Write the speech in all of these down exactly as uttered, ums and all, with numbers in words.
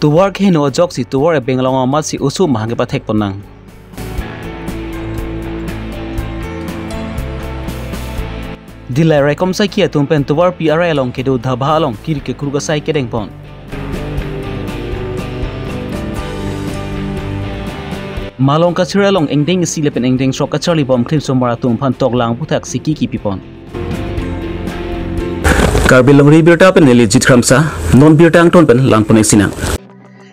Tovar keheno ajoksi tovar ebeng along amatsi oso mahang kepathek ponnang. Dillai raikom saiki atum pen tovarpi arai along kedo dhaba along kiri kekruk asai kedeng pon. Malong kachir along engdeng isi lapen engdeng sok kacharli bom krimsomar atum aphan toklang aputhak siki kipi pon. Karbi Longri Abirta pen neli Jit Kramsa, non birta angton pen langpon eksinang.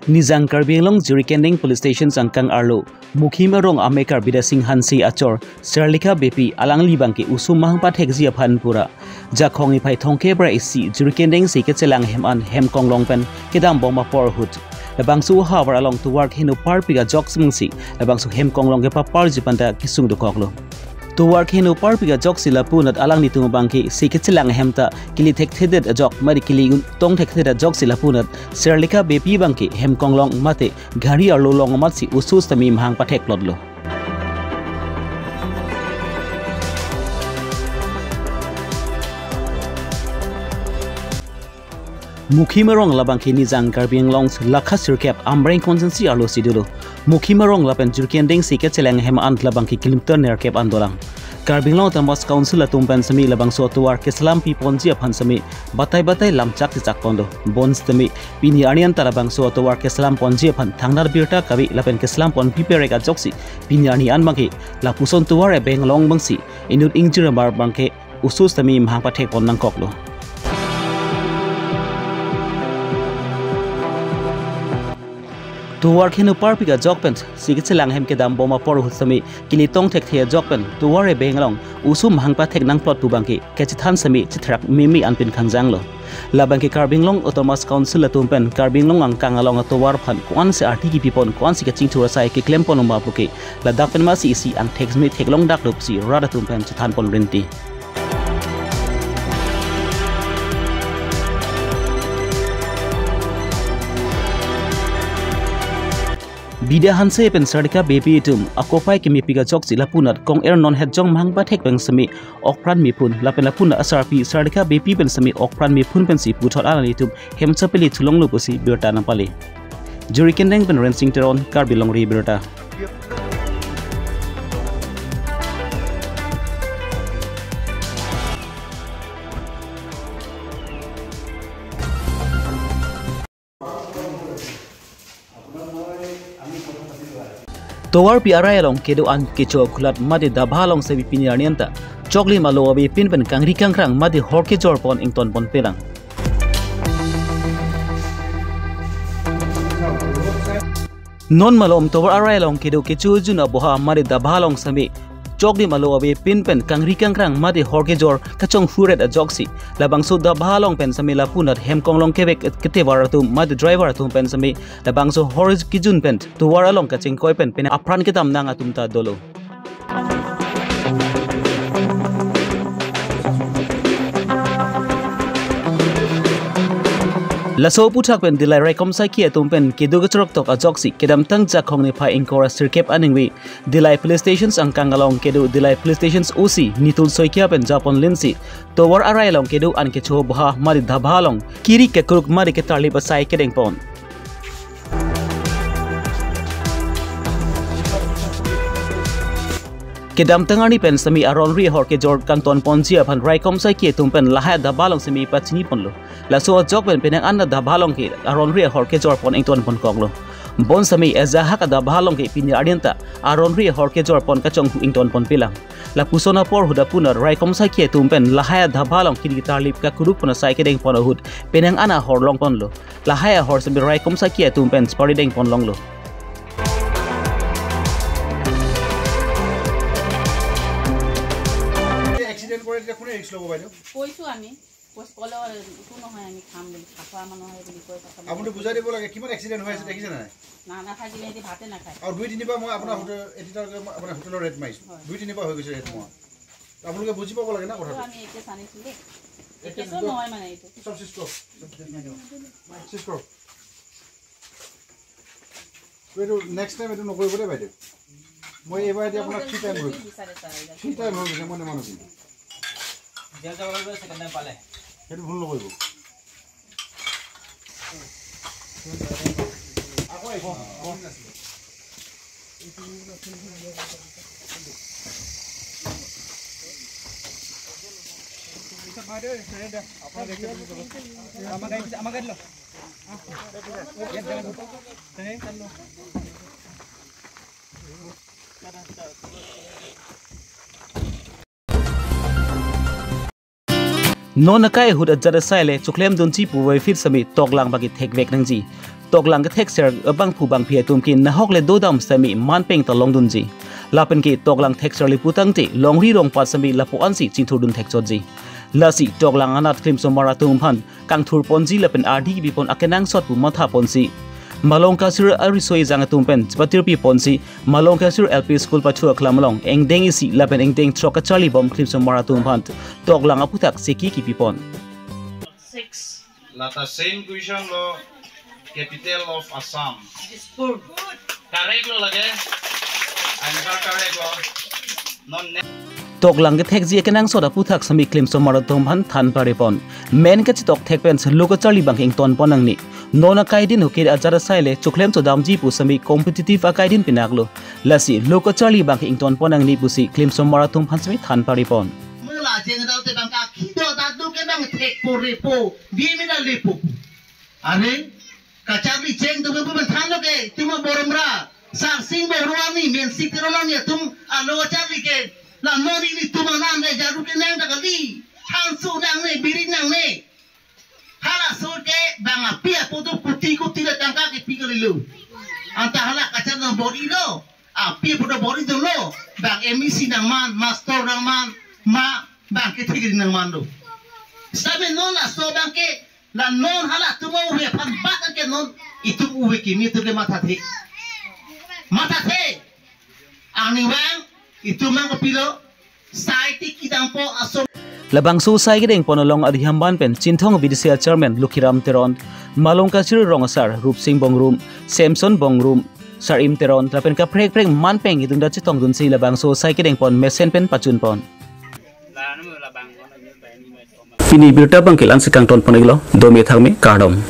Nijang Karbi Anglong Jirikinding Police Station angkang arlo Mukhim arong amekar Bidya Sing Hanse achor Serlika Beypi alangli abangke oso mahang pathekji aphan pura Jakhong niphai thomkep ra isi Jirikinding isi kechelang ahem an hem konglong pen kedam bom apor ahut labangso ahavar along tovar keheno parpik ajok simungsi labangso hem konglong kepaparji aphan ta kesung dokoklo. Tovar keheno parpik ajoksi lapunat alanglitum abangke isi kechelang ahem ta kili thekthedet ajok mari kili un-, tong thekthedet ajoksi lapunat Serlika Beypi abangke hem konglong mate gari arlo along amatsi oso sitame mahang pathek plotlo. Mukhim arong labangke Nijang Karbi Anglong lakha sirkep Amreng constituency arlosi dolo. Mukhim arong lapen Jirikinding isi kechelang ahem an labangke kilometer nerkep an dolang. Karbi Anglong Autonomous Council atum pen sitame labangso atovar keselam piponji aphan sitame batai batai lamchak chechak pon do. Bonsitame pini arni an ta labangso atovar keselam ponji aphan thangnat birta kave lapen keselam pon piperek ajoksi pini arni an abangke lapuson tovar ebeng along abangsi inut ingjir amar abangke oso sitame mahang pathek pon nangkoklo. Tovar keheno parpik ajok pen isi kechelang ahem kedam bom apor ahut sitame kili tong thekthe ajok pen tovar ebeng along oso mahang pathek nangplot pu abangke kachethan sitame chethrak meme anpin khangjanglo. Labangke Karbi Anglong Autonomous Council atum pen Karbi Anglong angkang along atovar aphan ko-ansi arti kipi pon ko-ansi kachingthur asai keklem pon ma puke ladak pen masi isi angthek sitame theklong daklo pusi rat atum pen chethan pon rinti. Bidya Hanse pen Serlika Beypi atum akopai kemepik ajoksi lapunat kong-er non hetjong mahang pathek pen sitame okpran mephun lapen lapunat asarpi Serlika Beypi pen sitame okpran mephun pensi puthot alanglitum hem chapeli thulonglo pusi birta nangpale. Jirikinding pen Rensing Teron, Karbi Longri Abirta. Tovarpi arai along kedo an kecho akulat mate dhaba along sitame pini arni an ta choklim alo avepin pen kangri kangkrang mate hor kejor pon ington ponpelang. Non malom tovar arai along kedo kecho jun aboha mate dhaba along sitame choklim alo avepin pen kangri kangkrang mate hor kejor kachonghuret ajoksi labangso dhaba along pen sitame lapunat hem konglong kevek ketevar atum mate driver atum pen sitame labangso hor kejun pen tovar along kachingkoi pen pen apran kedam nang atum ta dolo. Laso aputhak pen Dillai raikom saiki atum pen kedo kechorok tok ajoksi kedamtang Jakhong niphai ingkoi ra sirkep aningve Dillai Police Station angkang along kedo Dillai Police Station O C Nitul Saikia pen japon linsi tovar arai along kedo an kecho aboha mate dhaba along kiri kekruk mate ketarlip asai kedeng pon. Kedamtang arni pen sitame aron ri ahor kejor kangton ponji aphan raikom saiki atum pen lahai dhaba along sitame pachini ponlo. Laso ajok pen penang an dhaba along ke aron ri ahor kejor pon ington ponkoklo. Bonsitame ajahak adhaba along ke pini arni an ta aron ri ahor kejor pon kachonghu ington ponpelang. Lapuson apor ahut apunat raikom saiki atum pen lahai adhaba along kiri ketarlip kakruk pon asai kedeng pon ahut penang an ahor long ponlo. Lahai ahor sitame raikom saiki atum pen chepari deng pon longlo. Accident কৰে তেতিয়া কোনে ৰিস্ক ল'ব বাইদেউ? কৈছো আমি, কৈছো, ক'লে কোনো নহয়, আমি খাম বুলি, খাখোৱা মানুহ হয় বুলি কৈ কথা আপুনি বুজাই দিব লাগে কিমান এক্সিডেণ্ট হৈ আছে, দেখিছে নে নাই? না, নাথাকিলে সিহঁতি ভাতে নাখায়। আৰু দুই তিনিবাৰ মই আপোনাৰ হোটেল, এতিয়ালৈকে মই আপোনাৰ হোটেলৰ ৰেড মাৰিছোঁ। হয়। দুই তিনিবাৰ হৈ গৈছে ৰেড মৰা। আপোনালোকে বুজি পাব লাগে না কথাটো। আমি এতিয়া জানিছিলোঁ। এতিয়া কেছো নহয় মানে এইটো। চব চিজ কৰক। চিজ কৰক। এইটো নেক্সট টাইম এইটো নকৰিব দেই বাইদেউ। মই এইবাৰ এতিয়া আপোনাক থ্ৰী টাইম হৈ গৈছে। বিচাৰে ছাৰ, এইবাৰ। থ্ৰী টাইম হৈ গৈছে, মই নেমানো কিন্তু। জেল যাব লাগিব ছেকেণ্ড টাইম পালে। সেইটো ভুল নকৰিব। Non akai ahut ajat asai le choklemdunji pu vaifit sami toklang abangke thekvek nangji. Toklang kethekser abangphu bangphi atum ke nahok le dodam sami manpeng ta longdunji. Lapen ke toklang thekser le putangte longri rongpat sami lapu-an si chinthurdun thekchotji. Lasi toklang anat klimsomar atum aphan kangthurponji lapen ardi kipipon akenangsot pu mathaponsi, Malongkasir ariso ejang atum pen patirpiponsi, Malongkasir L P School pathu aklam along engdeng isi lapen engdeng throk kacharlibom klimsomar atum aphan toklang aputhak seki kipipon. Lata same question lo, capital of Assam. Correct lo lake? Answer correct lo. Non ne- Toklang kethekji akenangsot aputhak sami klimsomar atum aphan than paripon. Men kachetok thek pen lo kacharli abangke ingtonpon nangne. Non akai din hukir ajat asai le choklem chodamji pu sami competitive akai din pinaklo. Lasi lo kacharli abangke ingtonpon nangne pusi klimsomar atum aphan sami than paripon. Mula jeng dal te bang ka kido dadu ke bang thek po repo. Di mina lepo. Are kacharli cheng tu bang than lo ke tuma Boromra. Sarsing Boromra ni men sik tero ni atum alo kacharli ke. La non ilitum anan le jaru kenang ta kali. Hansu nangne, biri nangne. Halaso ke bang api apo do kuti kuti le tangka kepi kalilo. Anta hala kacharli nang bor-ilo. Api apo do bor-idunlo. Bang M E C nangman, master nangman, ma bang kethekri nangman do. Sami non laso abangke, la non halatum uve aphan bat ke non itum uve kimi atum ke mathathe. Mathathe. Arnivang itum nang kopilo. Sai ti kedampo aso. Labangso asai kedengpon along adhiyamban pen Chinthong V D C L chairman Lukhiram Teron, Malongkasir rong asar Rupsing Bongrum, Samson Bongrum, Sarim Teron, lapen kaprek prek manpeng itum ta chetongdunsi labangso asai kedengpon mesen pen pachunpon. Pini birta abangke la-an si kangtonpon-iklo, dome thakme, kardom.